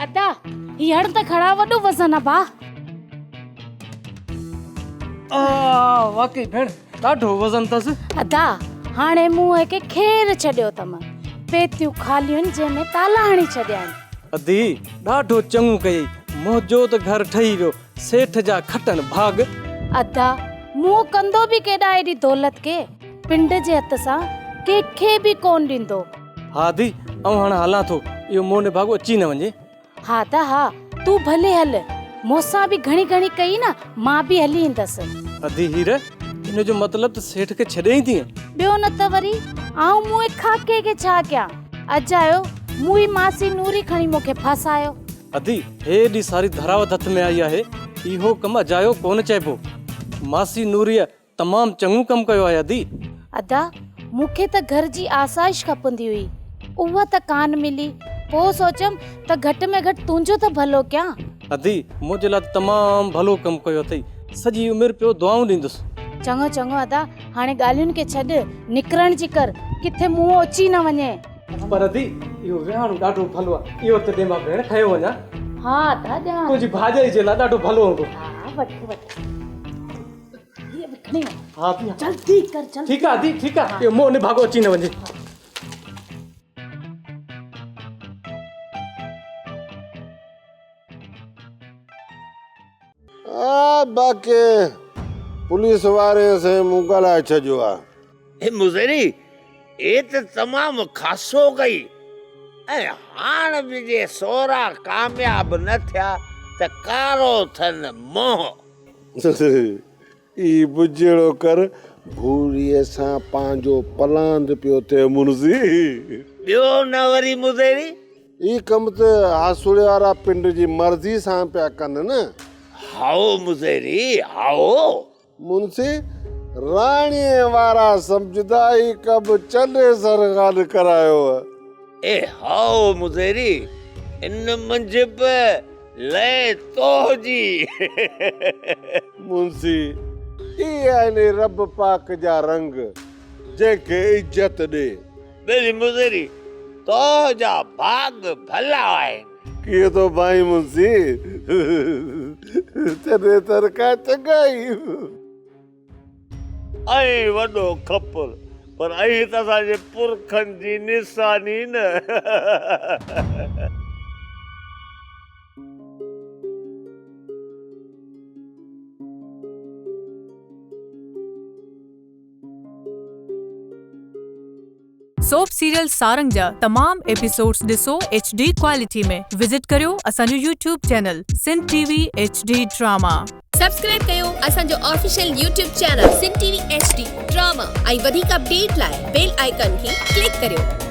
ادا هي هڻ ته کڙا وڏو وزن آ ڀا. آ واقعي ڀيڻ ڏاڍو وزن اٿس. ادا هاڻي مون هي کي کير ڇڏيو اٿم. پيتيون خاليون آهن جنهن ۾ تالا هڻي ڇڏيا آهن. ادي ڏاڍو چڱو ڪيئي منهنجو ته گهر ٺهي ويو سيٺ جا کٽن ڀاڳ. ادا مون ڪندو به ڪيڏانهن ايڏي دولت کي پنڊ جي هٿ سان ڪنهن کي به ڪونه ڏيندو. ها ادي آئون هاڻ هلان ٿو اهو مون نڀاڳو اچي نه وڃي. ها ته ها تون ڀلي هل مون سان به گهڻي گهڻي ڪئي نه مان به هلي ايندس. ادي هير ان جو مطلب ته سيٺ کي ڇڏي ايندينء؟ ٻيو نه ته وري آئون مون خاڪي کي ڇا ڪيان اجايو مون ئي ماسي نوري کڻي مون کي ڦاسايو. ادي هيڏي ساري ڌراوت هٿ ۾ آئي آهي اهو ڪم اجايو ڪونه چئبو. ماسي نوريء تمام چڱو ڪم ڪيو آهي ادي. ادا مون کي ته گهر جي آسائش کپندي هئي اها ته ڪانه ملي پوء سوچيم ته گهٽ ۾ گهٽ تنهنجو ته ڀلو ڪيان. ادي منهنجي لاء ته تمام ڀلو ڪم ڪيو اٿئي سڄي عمر پيو دعائون ڏيندس. چڱو چڱو ادا هاڻي ڳالهين کي ڇڏ نڪرڻ جي ڪر ڪٿي منهن اچي نه وڃي. پر ادي اهو ويهاڻو ڏاڍو ڀلو آهي اهو ته ڏي مان ڀيڻ کنيو وڃان. ها ادا ڏيان. تنهنجي ڀاڄائي جي لاء ڏاڍو ڀلو هوندو. ها وٺ وٺ. هيء به کڻي وڃ. ها ادي. جلدي ڪر جلدي. ٺيڪ آ ادي ٺيڪ آ اهو منهن نڀاڳو اچي نه وڃي. آ باقي پوليس واري سين مون ڳالهائي ڇڏيو آ. هي مزري هي ته تمام خاصو ڪئي ۽ هاڻ به جي سورا ڪامياب نه ٿيا ته ڪارو ٿن منهن. اي بجهڙو ڪر ڀوريء سان پنهنجو پلاند پيو ٿئي منسي. ٻيو نه وري مزيري. اي ڪم ته هاسوڙي وارا پنڊ جي مرضي سان پيا ڪن نه. هائو مزيري هائو. منسي، راڻيء وارا سمجهندا اي ڪم چني سر خان ڪرايو. اي هائو مزيري ان منجهه به لئه توهه جي. منسي، اهي آهن رب پاڪ جا رنگ، جنهن کي عزت ڏي. ٻيلي مزيري، توهه جا ڀاڳ ڀلا آهن. ڪيئن ٿو ڀانئين منسي، چني تر کان چڱائي. ۽ وڏو کپر، پر ائين ته اسان جي پرکن جي نشاني نه. سوپ سيريل سارنگ جا تمام ايپيسوڊز ڏسو ايڇ ڊي ڪوالٽي ۾ وزٽ ڪريو اسان جو YouTube channel Sindh T V H D drama. Subscribe ڪيو اسان جو official YouTube channel Sindh T V H D drama ۽ وڌيڪ اپڊيٽ لاء بيل آئيڪان کي ڪلڪ ڪريو.